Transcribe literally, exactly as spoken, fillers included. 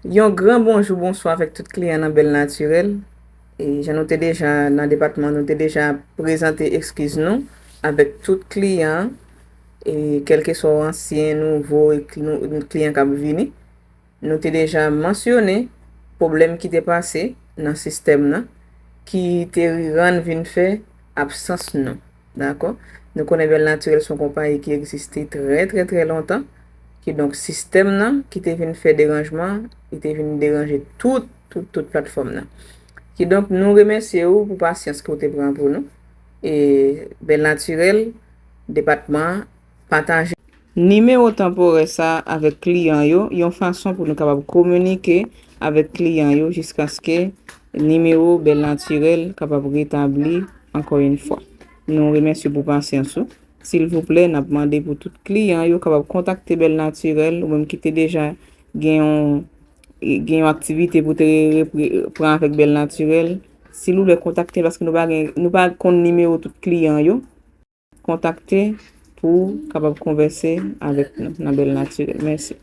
Yon gran bonjou, bonswa avèk tout kliyan nan Bèl Natirèl. E jan nou te deja nan depatman, nou te deja prezante eskiz nou avèk tout kliyan, e kèlkeswa w ansyen, nouvo, e kli-, nou, kliyan k ap vini. Nou te deja mansyone pwoblèm ki te pase nan sistèm nan, ki te rann vin fè absans nou. Dakò? Nou konnen Bèl Natirèl se yon konpayi ki egziste trè, trè, trè lontan. Kidonk, sistèm nan ki te vin fè deranjman, li te vin deranje tout, tout, tout platfòm nan. Kidonk, nou remèsye w pou pasyans ke w te pran pou nou. E Bèl Natirèl, depatman an, pataje nimewo tanporè sa a avèk kliyan yo, yon fason pou nou kapab kominike avèk kliyan yo jiskaske nimewo Bèl Natirèl kapab retabli ankò yon fwa. Nou remèsye w pou pasyans ou. Silvouplè, n ap mande pou tout kliyan yo kapab kontakte Bèl Natirèl, ou menm ki te deja gen yon, gen yon aktivite pou te repre-, pran avèk Bèl Natirèl. Silvouplè, kontakte, paske nou pa gen, nou pa konn nimewo tout kliyan yo. Kontakte pou kapab konvèse avèk nou nan Bèl Natirèl. Mèsi.